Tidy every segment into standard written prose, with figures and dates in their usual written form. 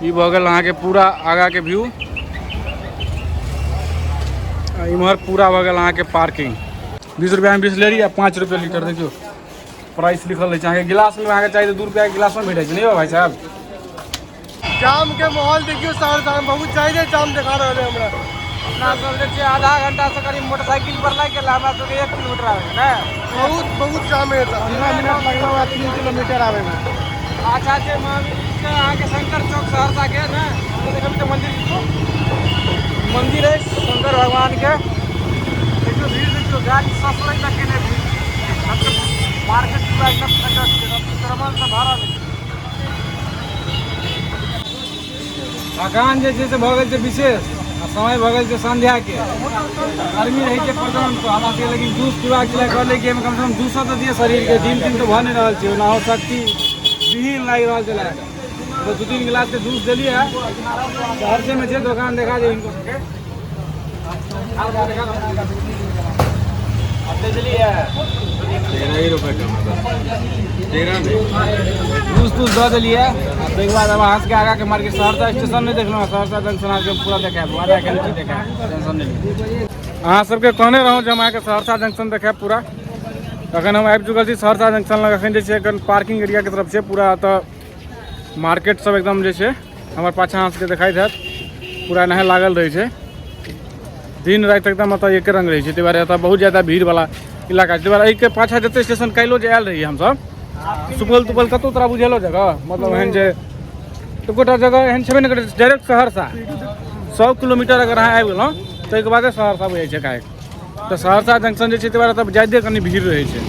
ई भऽ गेल अहाँके पूरा आगाँके व्यू। आ इम्हर पूरा भऽ गेल अहाँके पार्किंग। 20 रुपैआमे बिसलेरी आ 5 रुपैआ लीटर। देखियौ प्राइस लिखल रहै छै अहाँके गिलासमे, अहाँके चाही तऽ 2 रुपैआके गिलासमे भेटै छै। नहि यौ भाइ साहब, जाम के माहौल देखियौ सहरसा में बहुत ज्यादा जाम देखा रहल है हमरा। अपना सब जे छै आधा घंटा से करीब मोटरसाइकिल पर लागि गेल हमरा सबके 1 किलोमीटर आबै में ने। बहुत बहुत जाम है एतऽ। 15 मिनट लगलो है 3 किलोमीटर आबै में। अच्छा छै महावीर अहाँके शंकर चौक सहरसा के ने, देखबै तऽ मंदिर मंदिर अछि शंकर भगवान के। देखियौ भीड़, देखियौ गाड़ी ससरै तक के नहि भीड़। मार्केट पूरा एकदम खचर छै, अतिक्रमण से भरल अछि। अखन जे छै से भऽ गेल छै विशेष आ समय भऽ गेल छै संध्याके। गर्मी रहै छै प्रचंड, तऽ हमरा सबके लेकिन जूस पीबाक छलै, कहलियै कि एहिमे कमसँ कम जूसो तऽ दिअ शरीरके। जिम तिम तऽ भऽ नहि रहल छै, ओनाहो शक्ति विहीन लागि रहल छलै। तऽ 2-3 गिलासके जूस देलियै। सहरसेमे छै दोकान, देखा दियौ हिनको सबके। 13 ही रुपए कम है, 13 नहीं। जूस तूस दऽ देलियै। ताहिके बाद अब अहाँ सबके आगाँके मार्केट सहरसा स्टेशन नहि देखलहुँ, सहरसा जंक्शन अहाँके पूरा देखायब, आधा घंटी देखायब, टेंशन नहि लिअ। अहाँ सबके कहने रहौँ जे हम अहाँके सहरसा जंक्शन देखायब पूरा। अखन हम आबि चुकल छी सहरसा जंक्शन लग। अखन जे छै एखन पार्किंग एरियाके तरफ छै पूरा। एतऽ मार्केट सब एकदम जे छै हमर पाछाँ अहाँ सबके देखाइत हैत, पूरा एनाहे लागल रहै छै दिन राति, एकदम एतऽ एके रंग रहै छै। ताहि दुआरे एतऽ बहुत ज्यादा भीड़वला इलाका छै। ताहि दुआरे एहिके पाछाँ जते स्टेशन काल्हिओ जे आयल रहियै हमसब सुपौल तुपौल कतहु तोरा बुझेलो जगह, मतलब एहन जे एकोटा जगह एहन छेबे नहि करै। डायरेक्ट सहरसा 100 किलोमीटर अगर अहाँ आबि गेलहुँ ताहिके बादे सहरसा बुझाइ छै काहे। तऽ सहरसा जंक्शन जे छै ताहि दुआरे तब जादे कनि भीड़ रहै छै।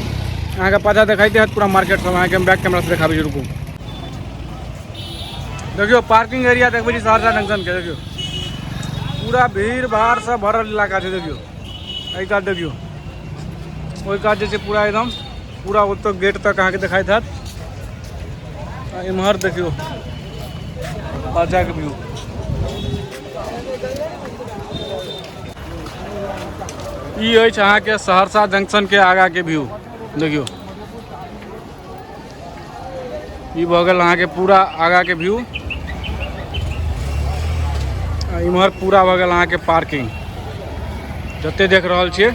अहाँके पाछाँ देखाइते हैत पूरा मार्केट सब, अहाँके हम बैक कैमरासँ देखाबै छी, रुकू। देखियौ पार्किंग एरिया देखबै छी सहरसा जंक्शनके। देखियौ पूरा भीड़ भाड़ सब भरल इलाका छै। देखियौ एहि कात, देखियौ ओहि कात जे छै पूरा एकदम पूरा ओतऽ गेट तक अहाँके देखाइत हैत। आ इम्हर देखियौ पाछाँके व्यू। ई अछि अहाँके सहरसा जंक्शनके आगाँके व्यू। देखियौ ई भऽ गेल अहाँके पूरा आगाँके व्यू। आ इम्हर पूरा भऽ गेल अहाँके पार्किंग जते देख रहल छियै।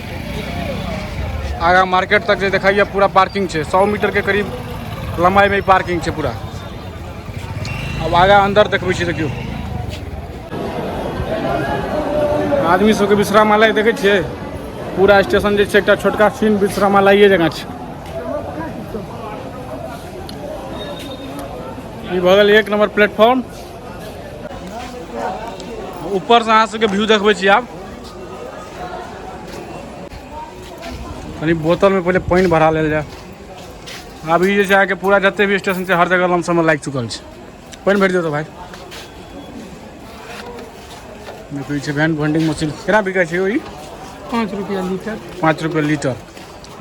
आगाँ मार्केट तक जे देखाइए पूरा पार्किंग छै। 100 मीटरके करीब लम्बाइमे ई पार्किंग छै पूरा। आब आगाँ अन्दर देखबै छी। देखियौ आदमी सबके विश्रामालय देखै छियै। पूरा स्टेशन जे छै एकटा छोटका सीन विश्रामालये जकाँ छै। ई भऽ गेल 1 नंबर प्लेटफॉर्म। ऊपर से अहाँ सबके व्यू देखबै छी। आब कनि बोतलमे पहिले पानि भरा लेल जाय। आब ई जे छै अहाँके पूरा जते भी स्टेशन छै हर जगह लमसममे लागि चुकल छै। पानि भरि दियौ तऽ भाइ। देखियौ ई छै वैन वेंडिंग मशीन। केना बिकै छै ई? 5 रुपया लीटर। 5 रुपया लीटर।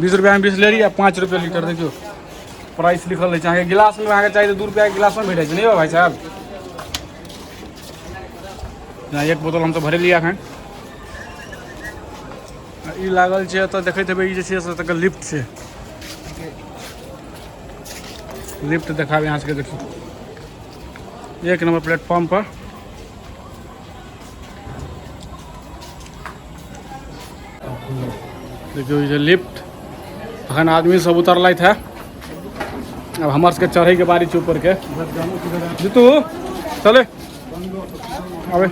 20 रुपैआमे बिसलेरी आ 5 रुपया लीटर। देखियौ प्राइस लिखल रहै छै अहाँके गिलासमे, अहाँके चाही तऽ 2 रुपैआके गिलासमे भेटै छै। नहि यौ भाइ साहब, एक बोतल हम तऽ भरेलियै एखन। ई लागल छै एतऽ देखैत हेबै, ई जे छै से एतऽ लिफ्ट छै। लिफ्ट देखाबै अहाँ सबके। देखियौ 1 नंबर प्लेटफॉर्म पर। देखियौ ई जे लिफ्ट, अखन आदमी सब उतरलथि है। अब हमर सबके चढ़ैके बारी छै ऊपरके। जीतू चले आबै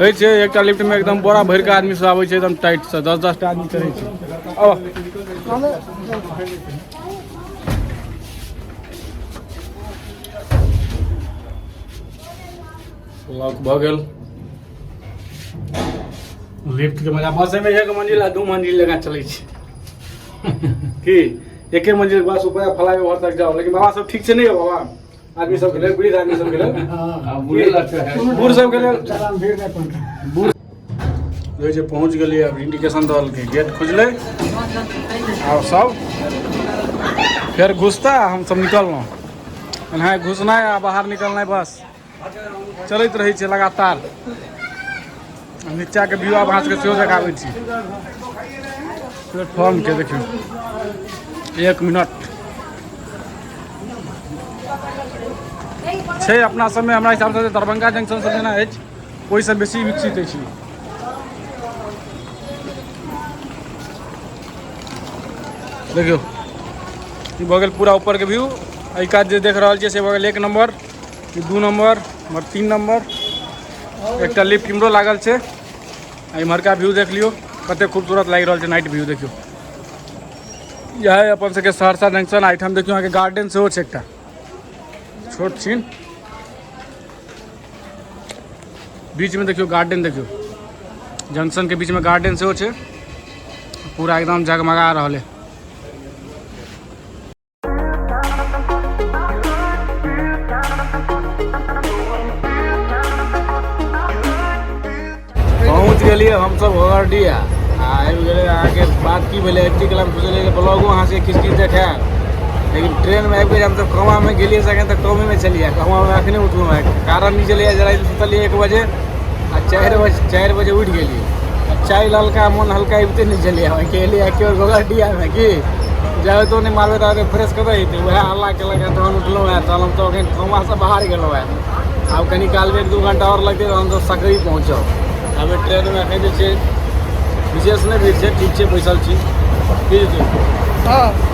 रहै छै। एकटा लिफ्टमे एकदम बोरा भरिके आदमी सब आबै छै, एकदम टाइटसँ 10-10 टा आदमी चढ़ै छै। अब लॉक भऽ गेल लिफ्ट के मजा। बस एहिमे 1 मंजिल आ 2 मंजिल जकाँ चलै छै की एके मंजिल बस ऊपर फ्लाई ओवर तक जाओ। लेकिन बाबा सब ठीक छै नहीं हो बाबा? आदमी सबके लेल, वृद्ध आदमी सबके लेल, बूढ़ सबके लेल, बूढ़ देखै छै। पहुँच गेलियै, आब इंडिकेशन दऽ देलकै, गेट खुजलै, आब सब फेर घुसता, हम सब निकललहुँ। एनाहे घुसनाइ आ बाहर निकलनाइ बस चलैत रहै छै लगातार। नीचाके व्यू आब अहाँ सबके सेहो देखाबै छी प्लेटफॉर्मके। देखियौ 1 मिनट। छै अपना सबमे हमरा हिसाबसँ दरभंगा जंक्शन सब जेना अछि ओहिसँ बेसी विकसित अछि। देखियौ, ई भऽ गेल पूरा ऊपरके व्यू। एहि कात जे देख रहल छियै से भऽ गेल 1 नम्बर, 2 नम्बर, 3 नम्बर। एकटा लिफ्ट इम्हरो लागल छै। आ इम्हरका व्यू देख लियौ, कते खूबसूरत लागि रहल छै नाइट व्यू। देखियौ, इएह अपन सबके सहरसा जंक्शन। एहिठाम देखियौ, अहाँके गार्डन सेहो छै एकटा छोट छिन बीचमे। देखियौ गार्डन, देखियौ जंक्शनके बीचमे गार्डन सेहो छै। पूरा एकदम जगमगा रहल है। पहुँच गेलियै हमसब घोघरडीहा आ आबि गेलै। अहाँके बात की भेलै, एते काल हम सोचलियै जे ब्लॉगो अहाँके किछु किछु देखायब, लेकिन ट्रेनमे आबि गेलियै हमसब। कमामे गेलियै से एखन तक कमेमे छलियै। कमामे अखने उठलहुँ हँ। कारण ई छलैए जे राति सुतलियै 1 बजे आ 4 बजे उठि गेलियै आ चाय ललका मोन हल्का अबिते नहि छलैए। ओहिके एलियै एके बेर घोघरडीहामे कि जाबे तो नहि मारबै ताबे फ्रेश कतऽ हेतै। उएह हल्ला केलक तहन उठलहुँ हँ। तहन हम तऽ एखन कमासँ बाहर गेलहुँ हँ। आब कनी कालमे 1-2 घंटा आओर लगतै तऽ हमसब सकरी पहुँचब। अभी ट्रेनमे एखन जे छै विशेष नहि भीड़ छै, ठीक छै, बैसल छी। की जेतै? हँ।